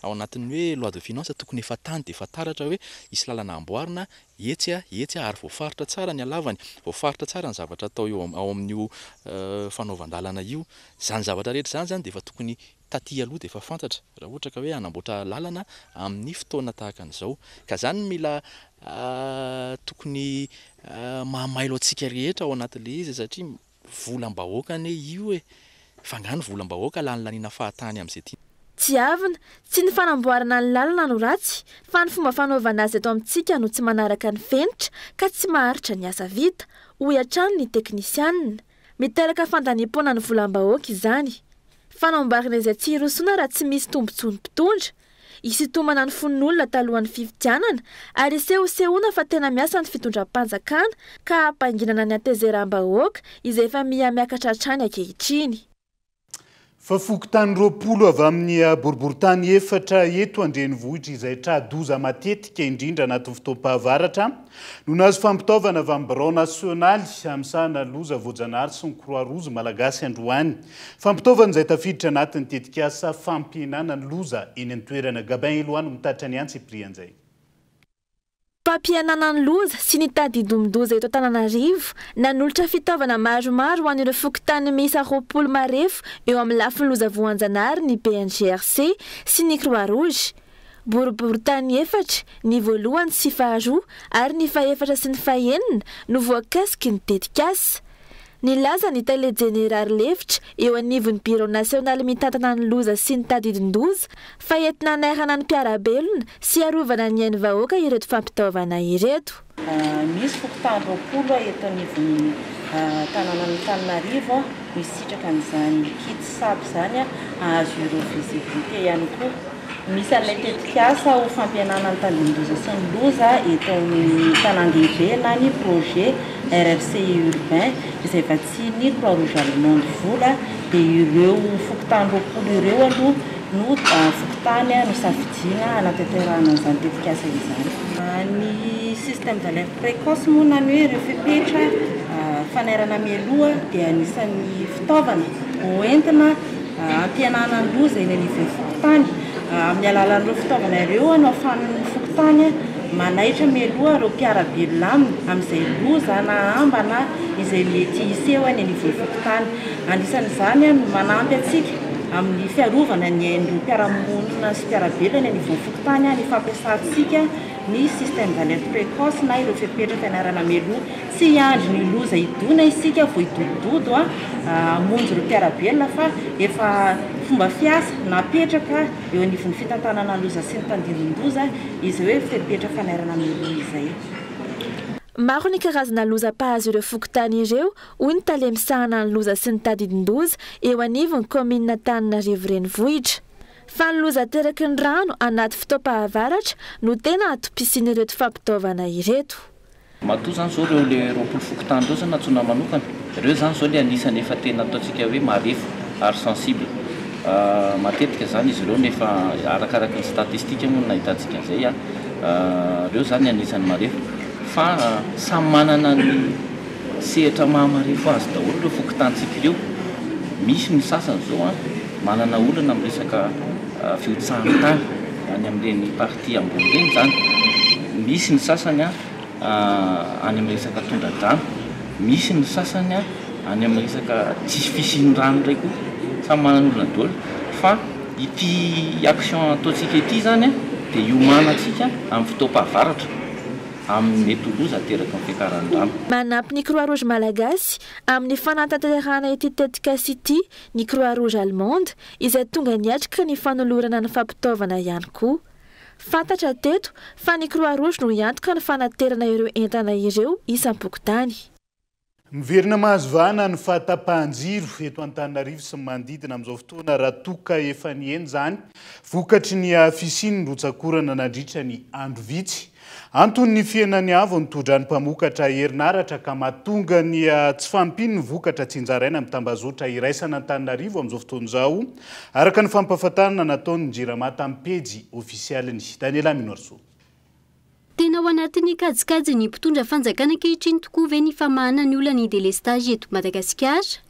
ao anatin'ny hoe loi de finance tokony efa tany dia efa taratra hoe hisy lalana amboarina Etsy a, etsy a, ary voafaritra tsara ny halavany, voafaritra tsara ny zavatra atao eo ao amin'io fanaovan-dalana io. Izany zavatra rehetra izany izany dia efa tokony taty aloha dia efa fantatra, raha ohatra ka hoe hanamboatra lalana amin'ny fotoana tahaka an'izao. Ka izany no mila tokony mahamailo antsika rehetra ao anatin'ilay izy satria Volam-bahoaka anie io e! Fa angaha ny volam-bahoaka lanilaniana fahatany amin'izay tiana. Tsiavina, tsy ny fanamboarana ny lalana no ratsy fa ny fomba fanaovana azy eto amintsika no tsy manaraka ny fenitra ka tsy maharitra ny asa vita, hoy hatrany ny teknisianina. Miteraka fandaniam-poana ny volam-bahoaka izany. Fanamboarana izay tsy hirosoana raha tsy misy tombontsoan'ny mpitondra. hisintomana ny fon'olona talohan'ny fifidianana ary hisehosehoana fa tena miasa ny fitondram-panjakana ka hampanginana ny hatezeram-bahoaka izay efa miha-miakatra hatrany ankehitriny. Fa fokontany 20 avy amin'ny boriborintany efatra eto an-drenivohitra izay tra-doza matetika indrindra anatin'ny fotoam-pahavaratra no nahazo fampitaovana avy amin'ny birao nasionaly misahana loza voajanahary sy ny Croix Rouge Malagasy androany. Fampitaovana izay tafiditra anatin'ny tetikasa fampihenana ny loza eny an-toerana. Gabin Eloah no mitatitra ny antsipirian'izay. Fampihenana ny loza sy ny tandindomin-doza eto Antananarivo, nanolotra fitaovana maromaro ho an'ireo fokontany miisa 20 marefo eo amin'ny lafiny loza voanjanahary ny BNGRC sy ny Croix Rouge. Boriborintany efatra, ny voalohany sy faharoa ary ny fahefatra sy ny fahenina no voakasiky ny tetikasa. Nilaza ny tale jenerary lefitra eo anivon'ny Birao nasionaly mitantana ny loza sy ny tadidin-doza fa entina hanairana ny mpiara-belona sy hiarovana ny ain'ny vahoaka ireto fampitaovana ireto. Misy fokontany 20 eto anivon'ny tanànan'Antananarivo misitraka an'izany kit sab izany hahazo ireo visibilité ihany koa. Misy an'ilay tetikasa ho fampihenana ny tandindoza sy ny loza eto amin'ny tanàn-dehibe na ny projet RRCI urbain izay vatsian'ny Croix Rouge Allemande vola dia ireo fokontany 20 ireo aloha no fokontany nosafidiana hanatanterahana an'izany tetikasa izany. Ny système d'alerte précoce moa na ny hoe ireo fepetra fanairana mialoha dia anisan'ny fitaovana hoentina Hampihenana ny loza eny anivon'ny fokontany. Amin'ny alalan'ireo fitaovana ireo no ahafahan'ny fokontany manaitra mialoha ireo mpiara-belona aminy amin'izay loza na ambana izay mety hiseho eny anivon'ny fokontany. Anisan'izany ny manampy antsika amin'ny fiarovana ny ain'ireo mpiara-monina sy mpiara-belona eny anivon'ny fokontany ny fampiasantsika ny système d'alerte précoce na ireo fepetra fianarana mialoha. Tsy hiandry ny loza hidona isika vao hidodododo hamonjy ireo mpiara-belona fa efa fomba fiasa napetraka eo anivon'ny fitantanana loza sy ny tandindon-doza izay hoe fepetra fanairana mialoha izay. Maro ny karazana loza mpahazo ireo fokontany ireo, hoy ny tale misahana ny loza sy ny tadidin-doza eo anivon'ny kaominina Antananarivo Renivohitra. Fa ny loza ateraky ny rano anaty fotoam-pahavaratra no tena antom-pisian'ireto fampitaovana ireto. Matoa zany zao reo le 20 fokontany reo zany nantsoina manokana, reo zany zao le anisany efa tena ataontsika hoe marefo ary sensible. Matetika zany izy ireo no efa arakaraky ny statistique moa no nahitantsika an'izay an, reo zany anisany marefo. Fa samy manana ny sehatra maha marefo azy daholo ireo fokontanintsika ireo. Misy ny sasany zao an manana olana amin'ny resaka fihotsahan'ny tany any amin'ireny partie ambony ireny zany. Misy ny sasany an any amin'ny resaka tondra-drano, misy ny sasany any amin'ny resaka tsisy fisian'ny rano indray koa, samy manana olana daholo fa ity action ataontsika ity izany dia hiomanantsika amin'ny fotoam-pahavaratra amin'ny mety ho loza ateraky ny fiakaran'ny rano. Manampy ny Croix Rouge Malagasy amin'ny fanatanterahana ity tetikasa ity ny Croix Rouge Allemande izay tonga niatrika ny fanolorana ny fampitaovana ihany koa. Fantatra teto fa ny Croix Rouge no hiantoka ny fanaterana ireo entana ireo isam-pokontany. Miverina mahazo vahana ny fahatapahan-jiro eto Antananarivo sy ny manodidina amin'izao fotoana raha toa ka efa nihena izany vokatry ny fisian'ny rotsak'orana nandritra ny andro vitsy. Antony ny fihenan'ny avo ny tohodrano mpamokatra herinaratra ka mahatonga ny tsy fahampian'ny vokatra tsinjaraina amin'ny tambazotra iraisana Antananarivo amin'izao fotoana izao, araka ny fampahafantarana nataon'ny Jirama tamin'ny pejy ofisialiny. Daniela Minoarisoa. Tena ao anatin'ny kajikajin'ny mpitondra fanjakana ankehitriny tokoa ve ny famahana ny olan'ny delestazy eto Madagasikara?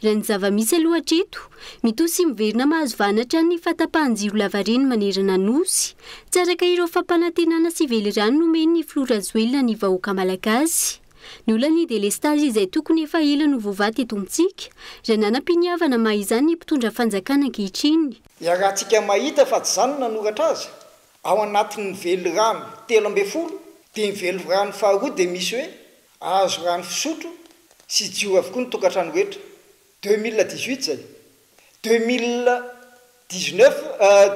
Raha ny zava-misy aloha hatreto, mitohy sy miverina mahazo vahana hatrany ny fahatapahan-jiro lavareny manerana Nosy. Tsy araka ireo fampanantenana sy velirano nomen'ny filoha Rajoelina ny vahoaka malagasy. Ny olan'ny delestazy izay tokony efa ela no voavaha teto amintsika, raha nanam-piniavana maha izany ny mpitondra fanjakana ankehitriny. Iarahantsika mahita fa tsy izany no nanoratra azy. Ao anatin'ny velirano 13 dia ny velirano faharoa dia misy hoe Azo rano fisotro sy jiro avokoa ny tokantrano rehetra. 2018 izay. 2019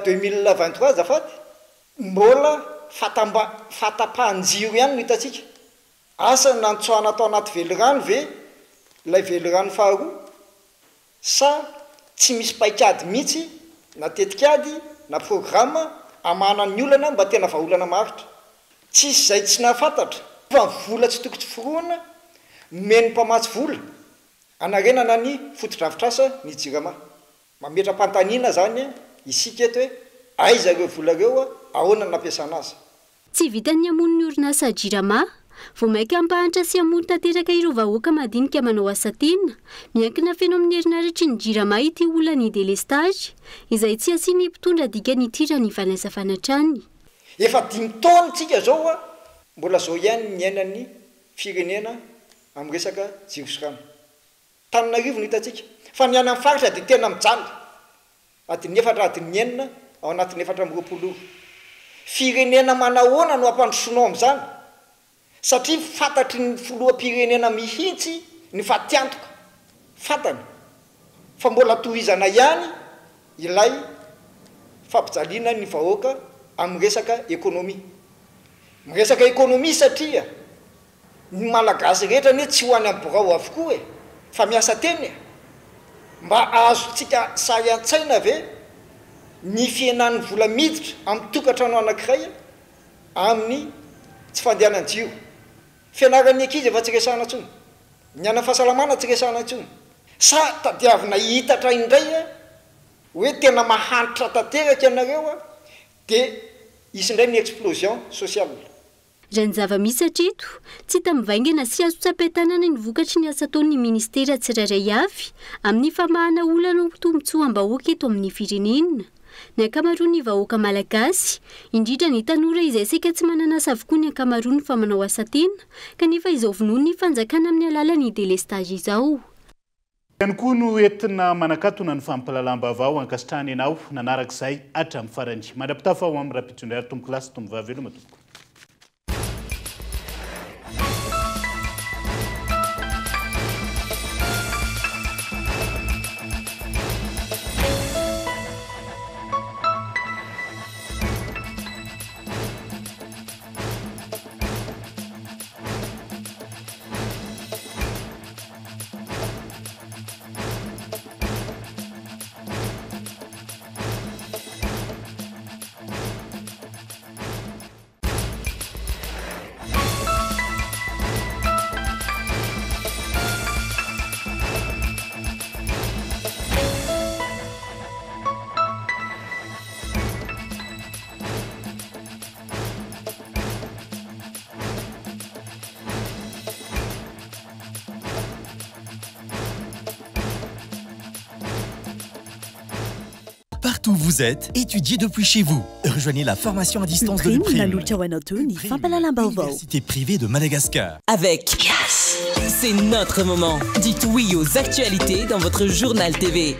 2023 azafady, mbola fatamba fahatapahan-jiro ihany no hitantsika. Asa nantsoahana tao anaty velirano ve ilay velirano faharoa sa tsy misy paikady mihitsy na tetikady na programa. hamahana ny olana mba tena vahaolana maharitra. Tsisy izay tsy nahafantatra fa ny vola tsy tokony forohana nomen'ny mpamatsy vola hanarenana ny fotodrafitrasa ny Jirama. Mametra-panontaniana izany isika eto hoe aiza ireo vola ireo, ahoana no nampiasana azy? Tsy vitan'ny hamono ny orinasa Jirama. Vao mainka hampahantra sy hamono tanteraka ireo vahoaka madinika manao asa tena. Miankina feno amin'ny herinaratry ny Jirama ity olan'ny delestazy, izay tsy asian'ny mpitondra dikany ity raha ny fanazavana hatrany. Efa dimy taona tsika zao a, mbola zao ihany ny iainan'ny firenena amin'ny resaka jiro sy rano. Tananarivo no hitantsika, fa ny any amin'ny faritra dia tena mijaly. Adin'ny efatra adin'ny enina ao anatin'ny 24 ora. Firenena manahoana no ampandrosoanao amin'izany? Satria fantatry ny filoham-pirenena mihitsy ny fatiantoka. Fantany fa mbola tohizana ihany ilay fampijaliana ny vahoaka amin'ny resaka ekonomia. Miresaka ekonomia satria ny Malagasy rehetra anie tsy ho any amin'ny birao avokoa e! Fa miasa tena e! Mba azontsika sary an-tsaina ve ny fihenan'ny vola miditra amin'ny tokantrano anankiray amin'ny tsy fandehanan-jiro? Fianaran'ny ankizy efa tsy resahana intsony. Ny ana fahasalamana tsy resahana intsony. Sa tadiavina hihitatra indray hoe tena mahantra tanteraka ianareo dia hisy indray ny explosion sociale? Raha ny zava-misy hatreto, tsy hita mivaingana sy azo tsapain-tanana ny vokatry ny asa ataon'ny minisitera tsirairay avy amin'ny famahana olana ho tombontsoam-bahoaka eto amin'ny firenena. Ny ankamaroan'ny vahoaka malagasy, indrindra ny tanora izay saika tsy manana asa avokoa ny ankamaroany fa manao asa tena, kanefa izao vonoin'ny fanjakana amin'ny alalan'ny delestazy izao. Ihany koa no entina manakatona ny fampahalalam-baovao ankasitrahana ianao nanaraka izay hatramin'ny farany. Mandra-pitafa ho amin'ny rahampitso indray ary tompokolahy sy tompovavy veloma tompoko. Partout où vous êtes, étudiez depuis chez vous. Rejoignez la formation à distance de l'UPRIM. Université privée de Madagascar. Avec Yes, c'est notre moment. Dites oui aux actualités dans votre journal TV.